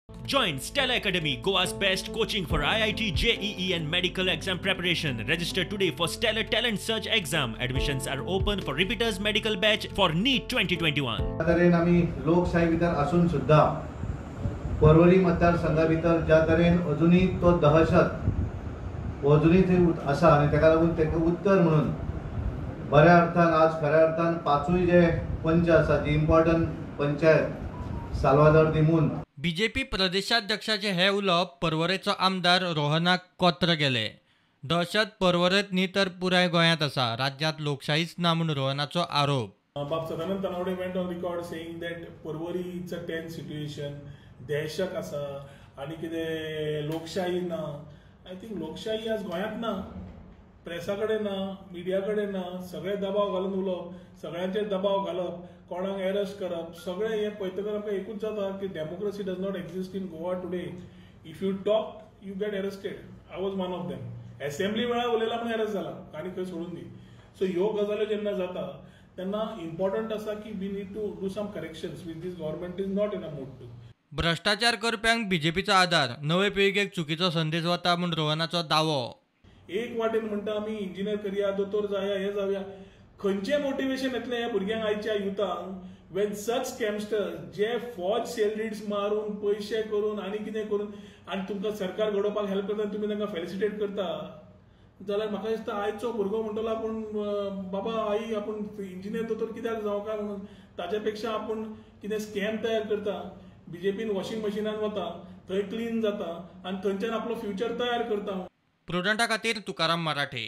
Join Stella Academy, Goa's best coaching for IIT, JEE and medical exam preparation. Register today for Stellar Talent Search exam. Admissions are open for repeaters medical batch for NEET 2021. ज्या तरेन आमी लोकशाही भितर आसून सुद्दां पर्वरी मतदारसंघा भितर ज्या तरेन अजुनूय तो दहशत अजुनूय थंय आसा आनी ताका लागून ताका उत्तर म्हणून बऱ्या अर्थान आज खऱ्या अर्थान पांचूय जे पंच आसा जी इम्पॉर्टंट पंचायत साल्वादोर दी मून. बीजेपी प्रदेशाध्यक्षाचे हे उलोवप पर्वरेचो आमदार रोहनाक कोत्र गेले. दहशत पर्वरेत न्ही तर पुराय गोंयांत आसा, राज्यांत लोकशाहीच ना म्हूण रोहनाचो आरोप. बाब Sadanand Tanavade went on record saying that Porvorim it's a tense situation, दहशत आसा आनी कितें लोकशाही ना. I think लोकशाही आज गोंयांत ना, प्रेसा कडेन ना, मिडिया कडेन ना. सगळे दबाव घालून उलोवप, सगळ्यांचेर दबाव घालप, कोणाक एरेस्ट करप, सगळें हें पळयतकच आमकां एकूच जाता की democracy does not exist in Goa today. If you talk, you get arrested. I was one of them. Assembly वेळार उलयला म्हूण एरेस्ट जाला, आनी खंय सोडून दी. सो ह्यो गजाल्यो जेन्ना जाता तेन्ना इम्पॉर्टंट आसा की we need to do some corrections which this government is not in a mood to. भ्रश्टाचार करप्यांक बीजेपीचो आदार, नवे पिळगेक चुकीचो संदेश वता म्हूण रोहनाचो दावो. एक वाटेन म्हणटा आमी इंजिनियर करया, दोतोर जाया, हें जावया, खंयचें मोटिवेशन येतलें ह्या भुरग्यांक, आयच्या युथांक, when such स्कॅमस्टर्स जे फॉज सेल मारून पयशे करून आनी कितें करून आनी तुमकां सरकार घडोवपाक हेल्प करता, तुमी तांकां फेलिसिटेट करता जाल्यार म्हाका दिसता आयचो भुरगो म्हणटलो आपूण बाबा आई आपूण इंजिनियर दोतोर कित्याक जावं काय म्हणून, ताच्या पेक्षा आपूण कितें स्कॅम तयार करता, बीजेपीन वॉशिंग मशिनान वता, थंय क्लीन जाता आनी थंयच्यान आपलो फ्युचर तयार करता. प्रुडंटा खातीर तुकाराम मराठे.